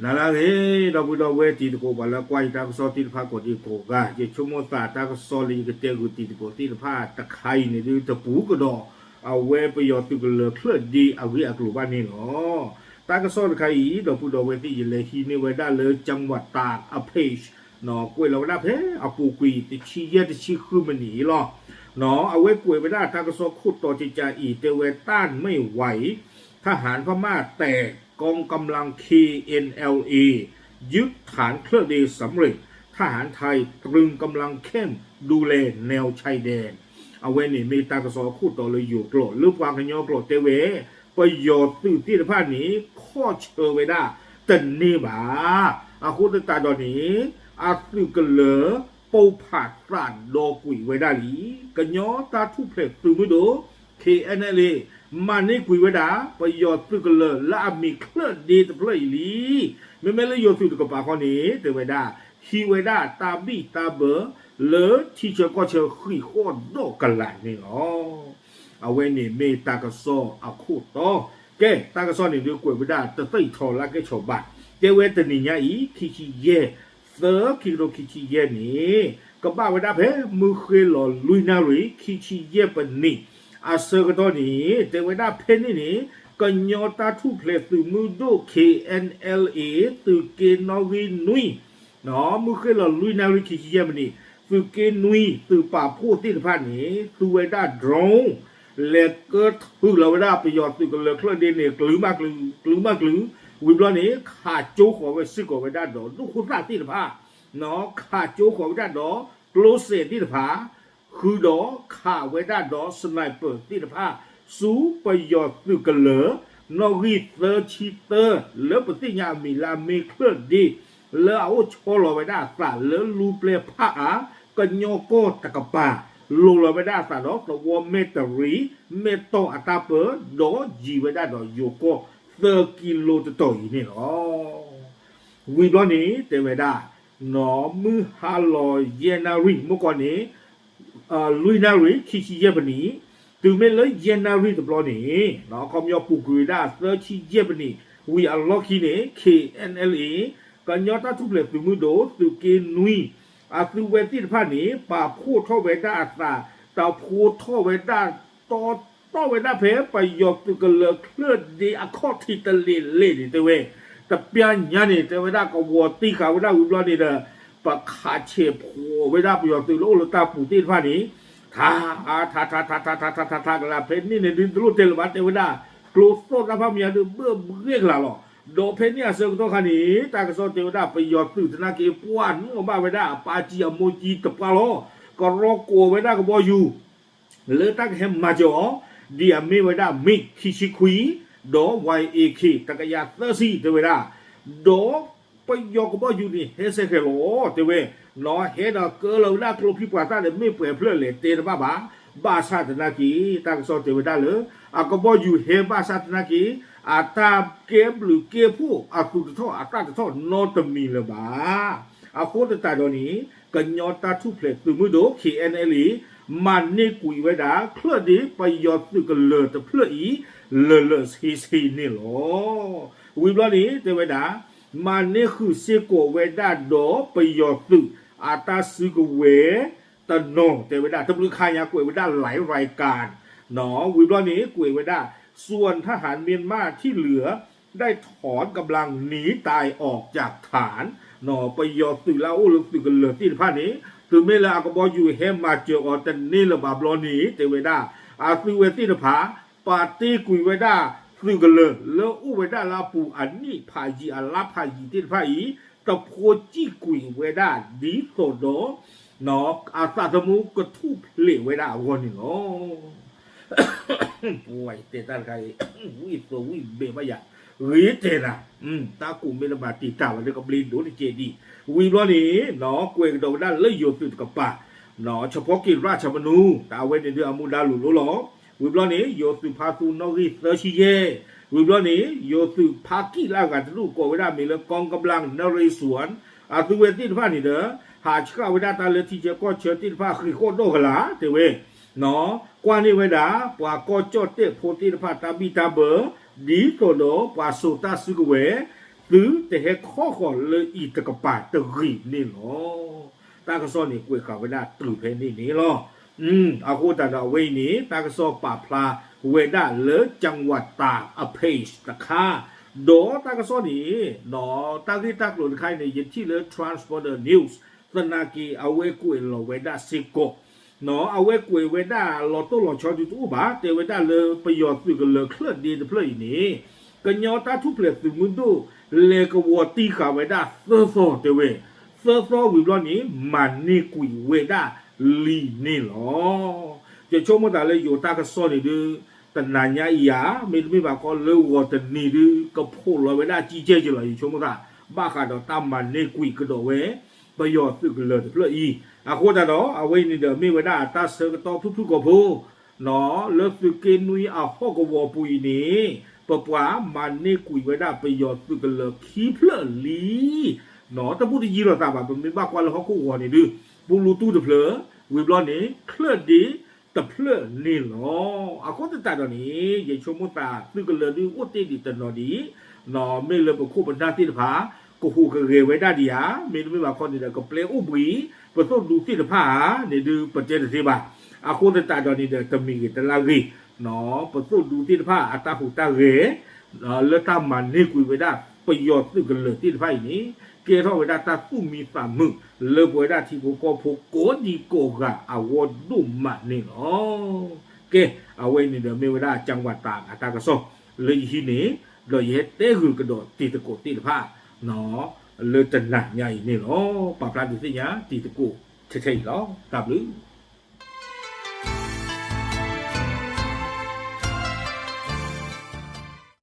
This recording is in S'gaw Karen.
နၤလၢအဂ့ၤ ဒီပုၢ်ဒီဝဲၢ်တံၤသကိး ပှၤလၢကွၢ်ယတၢ်ကစီၣ်သ့ၣ်တဖၣ်ကိးဒံကိးဂၤ, ယဆိကမိၣ်သးတၢ်ကစီၣ်လၢယကတဲဂုာ်တံၤသကိးသ့ၣ်တဖၣ်တခါအံၤန့ၣ်ဒုး တပူၤကဒီး အဝဲပယီၤသုးကလၢၤချၢၣ်ဒ့အဂ့ၢ်အကျိၤဘၣ်န့ၣ်လီၤ. တၢ်ကစီၣ်တခါအံၤ ဒီပုၢ်ဒီဝဲၢ်သ့ၣ် ယလဲၤဟံးန့ၢ်ဝဲဒၣ်လၢ ကၠၣ်ဝးတၢး အ page ကွဲးလီၤဝဲဒၣ်ဖဲအပူၤကွံာ် တဆံယဲၢ်တဆံဃုမံးနံးအံၤလီၤ. အဝဲကွဲးဝဲဒၣ်တၢ်ကစီၣ်ခိၣ်တီတကးအံၤ တဲဝဲ ต้านไม่ไหว ทหารพม่าแตก กองกำลัง เคเอ็นแอลเอ ยึดฐานเคลอะเดสำเร็จ ทหารไทยตรึงกำลังเข้มดูแลแนวชายแดน အဝဲန့ၣ်မ့ၢ်တၢ်ကစီၣ်အခိၣ်တီလၢယိၤကျိာ် လၢပှၤကညီကျိာ်တဲဝဲ ပယီၤသုးသ့ၣ်တဖၣ်န့ၣ် ခီၣ်ဆၢဝဲဒၣ်တန့ၢ်ဘၣ်. အဃိသတးဒီးန့ၣ် အသုးကလၢၤ ပိၢ်ဖးသးဒီကွံာ်ဝဲဒၣ်လံ. ကညီတၢ်ထူၣ်ဖျဲးသုးမုၢ်ဒိၣ် KNLA မၤန့ၢ်ကွံာ်ဝဲဒၣ် ပယီၤသုးကလၢၤလၢအမံၤချၢၣ်ဒ့တဖျၢၣ်အံၤလံ. မ့မ့ၢ်လၢယိၤသုးတကပၤဃီန့ၣ် တဲဝဲဒၣ် ဟံးဝဲဒၣ်တၢ်ဘံၣ်တၢ်ဘၢ လၢထံဆၢကီၢ်ဆၢဃံးဃီၣ်ဒီးကလာ်န့ၣ်လီၤ. အဝဲန့ၣ်မ့ၢ်တၢ်ကစီၣ်အခိၣ်တီ. ကဲ တၢ်ကစီၣ်န့ၣ်ဒုးကွဲးဝဲဒၣ်တသ့ၣ်ထီလၢကဲဆီၣ်ဘၣ်. တဲဝဲတနံၤညါအံၤ ခံဆံယဲၢ် သၢ ခံကထိခံဆံယဲၢ်န့ၣ် ကဘၣ်ဝဲဒၣ်ဖဲမုၢ်ဃ့ၢ်လီၤလွံၢ်နၣ်ရံၣ် ခံဆံယဲၢ်ပနံး အဆၢကတီၢ်န့ၣ် တဲဝဲဒၣ်ဖဲန့ၣ်န့ၣ် ကညီတၢ်ထူၣ်ဖျဲးသုးမုၢ်ဒိၣ် KNLA သုးက့နီၣ်ဂံၢ်နွံ မုၢ်ဃ့ၢ်လီၤလွံၢ်နၣ်ရံၣ်ခံဆံယဲၢ်မံးနံး သုးက့နွံ သုးပာ်ဖှိၣ်သ့ၣ်တဖၣ်န့ၣ် သူဝဲဒၣ် drone လဲၤကၢထုးလီၤဝဲဒၣ်ပယီၤသုးကလၢၤချၢၣ်ဒ့န့ၣ် ကျုၤမးကျုၤ ကျုၤမးကျုၤ ဝံၤဘျီန့ၣ် ခးကၠိဃီၤဝဲစ့ၢ်ကီးဝဲဒၣ်ဒီး ဒိၣ်ခိၣ်သၣ်သ့ၣ်တဖၣ် ခးကၠိဃီၤဝဲဒၣ်ဒီး ကျိစဲးသ့ၣ်တဖၣ် ဃုာ်ဒီးခးဝဲဒၣ်ဒီး sniper သ့ၣ်တဖၣ် ဆူပယီၤသုးကလၢၤ နီၣ်ဂံၢ်သၢဆံတၢ လၢပသ့ၣ်ညါအမံၤလၢအမ့ၢ်ချၢၣ်ဒ့ လၢအအိၣ်ဆီလီၤဝဲဒၣ်အသးလၢလူပျဲၢ်ဖးအါ ကညီကီၢ်တကပၤ လိၤလီၤဝဲဒၣ်အသးဒီးသဝီမဲၢ်တရံး မဲၢ်တီၢ်အတၢ်ပၢ ဒီးယံၤဝဲဒၣ်ဒီးယိၤကီၢ်သၢကံလိတတီၤအံၤန့ၣ်လီၤ. ဝံၤဘျီန့ၣ် တဲဝဲဒၣ် နီၢ်မုၢ်ဟါလီၤယဲၢ်နၣ်ရံၣ် မုၢ်ကီၢ်န့ၣ် လွံၢ်နၣ်ရံၣ် ခံဆံယဲၢ်ပနံး, တုၤမ့ၢ်လၢယဲၢ်နၣ်ရံၣ်တဘျီန့ၣ် ခီပညီပူၤကွံာ်ဝဲဒၣ်သၢဆံယဲၢ်ပနံး ဝံၤအလီၢ်ခံန့ၣ် KNLA ကညီတၢ်ထူၣ်ဖျဲးသုးမုၢ်ဒိၣ် သုးက့နွံ အသုးဝဲသ့ၣ်တဖၣ်န့ၣ် ပာ်ဖှိၣ်ထီၣ်ဝဲဒၣ်အသး တၢ်ဖှိၣ်ထီၣ်ဝဲဒၣ် တီတီၢ်ဝဲဒၣ်ဖဲ ပယီၤသုးကလၢၤချၢၣ်ဒ့အခီၣ်ထံးတလ့ၤလ့ၤန့ၣ် တဲဝဲ တပျၢ်ညါန့ၣ် တဲဝဲဒၣ်ကဝီၤတံၢ်ဃာ်ဝဲဒၣ်ဝံၤဘျီန့ၣ်ဒီး ပခးဆဲးဖိးဝဲဒၣ်ပယီၤသုးလၢအိၣ်လၢတၢ်ပူၤသ့ၣ်တဖၣ်န့ၣ် ထး ထး ထး ထး ထး ထး ထး ကလး ဖဲန့ၣ်န့ၣ်ဒုးတလိၣ်တဲလၢၤဘၣ် တဲဝဲဒၣ် ကျိသီၣ်တၢ်ဖးမံၤညါဒုးဘၢၣ်ဘှ့ၣ်ကလးလီၤ. ဒီးဖဲန့ၣ်အဆၢကတီၢ်ခါန့ၣ် တၢ်ကစီၣ်တဲဝဲဒၣ် ပယီၤသုးသနာ်က့ ပှၢ်နီၣ်ဘၣ်ဝဲဒၣ်အပၢ်ကံအမိၢ်ကံတပှၢ်လီၤ. ကရီကိးဝဲဒၣ်ကဘီယူၤ လၢတၢ်ကဟဲမၤစၢၤအီၤ ဒ်အမ့ၢ်ဝဲဒၣ် MiG ခံဆံခွံ ဒီး Y A K တကယၤသၢဆံ တဲဝဲဒၣ်, ဒီးပယီၤကဘီယူၤန့ၣ် ဟဲစဲးဃဲးလီၤ တဲဝဲ, နီၢ်ဟဲဒီးကၢလီၤဝဲဒၣ်ကျိဖံပှၤသၣ်ဒီး မ့ၢ်ပှဲၤဖျၢၣ်လဲၣ်တဲတဘၣ်ဘၣ်, ဘၣ်ဆၣ်သနာ်က့ တၢ်ကစီၣ်တဲဝဲဒၣ်လၢ အကဘီယူၤဟဲဘၣ်ဆၣ်သနာ်က့ အတၢ်ကဲဘျုးကဲဖှိၣ်အသူၣ်တထီၣ်အသၣ်တထီၣ်နီတမံၤလၢၤဘၣ်. အဃိသတးဒီးန့ၣ် ကညီတၢ်ထူၣ်ဖျဲးသုးမုၢ်ဒိၣ် K N L A မၤန့ၢ်ကွံာ်ဝဲဒၣ် ချၢၣ်ဒ့ပယီၤသုးကလၢၤတဖျၢၣ်အံၤ လၢာ်လၢာ်ဆ့ဆ့န့ၣ်လီၤ. ဝံၤဘျီန့ၣ် တဲဝဲဒၣ် မၤန့ၢ်ဃုာ်စ့ၢ်ကီးဝဲဒၣ်ဒီးပယီၤသုးအတၢ်စုကဝဲၤတနီၤ တဲဝဲဒၣ် တဘျုးခါညါကွဲးဝဲဒၣ် หลายรายการ ဝံၤဘျီန့ၣ် ကွဲးဝဲဒၣ် ส่วนทหารเมียนมาที่เหลือ ได้ถอนกำลังหนีตายออกจากฐาน ပယီၤသုးလၢအအိၣ်လၢသုးကလၢၤသ့ၣ်တဖၣ်န့ၣ် တုၤမ့ၢ်လၢအကဘီယူၤဟဲမၤစၢၤအီၤတန့ၢ်လၢၤဘၣ်ဘျီန့ၣ် တဲဝဲဒၣ် အသုးဝဲသ့ၣ်တဖၣ် ပာ်တ့ၢ်ကွံာ်ဝဲဒၣ်သုးကလၢၤလၢအိၣ်ဝဲဒၣ်လၢအပူၤအနံၣ်ဖးယံၤအလါဖးယံၤသ့ၣ်တဖၣ်အံၤ တဖိကံၣ်ကွံာ်ဝဲဒၣ်ဒ်သိးဒီး အသးသမူကထူၣ်ဖျဲးဝဲဒၣ်အဂီၢ်န့ၣ်လီၤ. ပဝဲတဲတၢ်တခါအံၤ ဝံၣ်သိးဝံၣ်ဘဲးဘၣ်ယၤ ဂ့ၤတဲနၤ တၢ်ကူၣ်မ့ၢ်တဘၣ်တံာ်တာ်ဘၣ်ဒီးကဘျ့ဒိၣ်တကဲးဒံး ဝံၤဘျီန့ၣ် ကွဲးကဒီးဝဲဒၣ်လၢယိၤသုးတကပၤ เฉพาะกิจราชธรรมนูญ တၢ်အဝဲန့ၣ်ဒုးအမူဒါလိၤလိၤလီၤ. ဝံၤဘျီန့ၣ် ယိၤသုးဖါသူနီၣ်ဂံၢ်သၢဆံယဲၢ် ဝံၤဘျီန့ၣ် ယိၤသုးဖါကံၣ်လၢအဂၤတဒူၣ်ကိးဝဲဒၣ်မ့ၢ်လၢ กองกำลังนเรศวร အသုးဝဲသ့ၣ်တဖၣ်န့ၣ်ဒီး ဟးဆှၣ်ဝဲဒၣ်တၢ်လၢထံဆၢကီၢ်ဆၢသ့ၣ်တဖၣ်ဃံးဃီၣ်ဒီၣ်ကလာ် တဲဝဲ ကွၢ်န့ၢ်ဝဲဒၣ် ပှၤကီၢ်ကၠီၣ်တဲၣ်ဖိသ့ၣ်တဖၣ်တၢ်ဘံၣ်တၢ်ဘၢ ဒ်သိးဒီးပှၤစိာ်တၢ်စုကဝဲၤ သုတဟဲခီဃီၤလၢအံၤတကပၤတဂ့ၤန့ၣ်လီၤ. တၢ်ကစီၣ်န့ၣ်ကွဲးဃာ်ဝဲဒၣ်တုၤဖဲန့ၣ်န့ၣ်လီၤ. အဃိသတးဒီးအဝဲအံၤန့ၣ် တၢ်ကစီၣ်ပာ်ဖျါဝဲဒၣ်လၢ ကၠၣ်ဝးတၢ် အ page တခါ, ဒီးတၢ်ကစီၣ်န့ၣ် တၢ်ဂ့ၢ်တၢ်ကျိၤတခါအံၤန့ၣ် ယထံၣ်လၢ Transporter News သနာ်က့အဝဲကွဲးလီၤဝဲဒၣ်စ့ၢ်ကီး အဝဲကွဲးဝဲဒၣ်လီၤတိၢ်လီၤဆီဒုးတအိၣ်ဘၣ်, တဲဝဲဒၣ်လၢပယီၤသုးကလၢၤချၢၣ်ဒ့တဖျၢၣ်အံၤန့ၣ် ကညီတၢ်ထူၣ်ဖျဲးသုးမုၢ်ဒိၣ် လဲၤကဝီၤတံၢ်ဃာ်ဝဲဒၣ်သၢသီတဲဝဲ, သၢသီဝံၤဘျီန့ၣ် မၤန့ၢ်ကွံာ်ဝဲဒၣ်လံန့ၣ်လီၤ. ယဆိကမိၣ်သးလၢယိၤတၢ်ကစီၣ်န့ၣ်ဒုး တနၤညါအံၤဧါ, မ့တမ့ၢ်ဘၣ်ကီလၢဂီၤတနံၤဒုး ကဖိးလီၤဝဲဒၣ်ကံကဲက့ၤလီၤ ယဆိကမိၣ်သး, ဘၣ်ဃးဒီးတၢ်မၤန့ၢ်ကွံာ်ကဒီးဝဲ ပယီၤသုးကလၢၤတဖျၢၣ်အံၤ, အဃိသတးဒီး အဝဲအံၤန့ၣ်ဒီးမ့ၢ်ဝဲဒၣ်တၢ်ဆၢကတီၢ်ဖုၣ်ဖုၣ်ကိာ်ဖိ လၢသုးက့နွံအဟီၣ်ကဝီၤပူၤအံၤန့ၣ် ပပှၤမၤန့ၢ်ကွံာ်ဝဲဒၣ်ပယီၤသုးကလၢၤခံဖျၢၣ်လံ တဘူးတယံၤလိာ်သးဘၣ်, ပမ့ၢ်ဘၣ်ကွၢ်လၢဟီၣ်ခိၣ်ဂီၤန့ၣ်ဒုး ပူလူတူၢ်တဖျၢၣ်, ဝံၤဘျီန့ၣ် ချၢၣ်ဒ့တဖျၢၣ်န့ၣ်လီၤ. အဃိသတးဒီးန့ၣ် ယဆိကမိၣ်သးသုးကလၢၤဒုးအိၣ်တ့ၢ်ဒံးတနီၤဒံး, မ့ၢ်လၢပခိၣ်ပနၢ်သ့ၣ်တဖၣ် ကဟူးကဂဲၤဝဲဒၣ်ဒံးဧါ, မ့တမ့ၢ်ဘၣ်ခီန့ၣ်ဒီး ကပျဲအိၣ်ဘှံး ပသိၣ်ဒူသ့ၣ်တဖၣ်ဧါန့ၣ်ဒုး ပတဲတသ့ဘၣ်. အဃိသတးဒီးန့ၣ်ဒီး တမံၤဂ့ၤတလါဂ့ၤ ပသိၣ်ဒူသ့ၣ်တဖၣ်အတၢ်ဟူးတၢ်ဂဲၤ လၢတၢ်မၤန့ၢ်ကွံာ်ဝဲဒၣ် ပယီၤသုးကလၢၤသ့ၣ်တဖၣ်အံၤန့ၣ် ကဲထီၣ်ဝဲဒၣ်တၢ်သူၣ်မံသးမုာ် လၢပဝဲဒၣ်ထံဖိကီၢ်ဖိကိးဒံကိးဂၤအဂီၢ်ဒိၣ်မးန့ၣ်လီၤ. ကဲ, အဝဲအံၤန့ၣ်ဒီးမ့ၢ်ဝဲဒၣ် ကၠၣ်ဝးတၢ်အတၢ်ကစီၣ် လၢယဟံးန့ၢ်, ဒီးယဟဲတဲဂုာ်ကဒီးတံၤသကိးသ့ၣ်တဖၣ် လၢတနၤညါအံၤန့ၣ်လီၤ. ပာ်ဖျါဒုးသ့ၣ်ညါတံၤသကိးထဲထဲအံၤလီၤ. တၢ်ဘျုး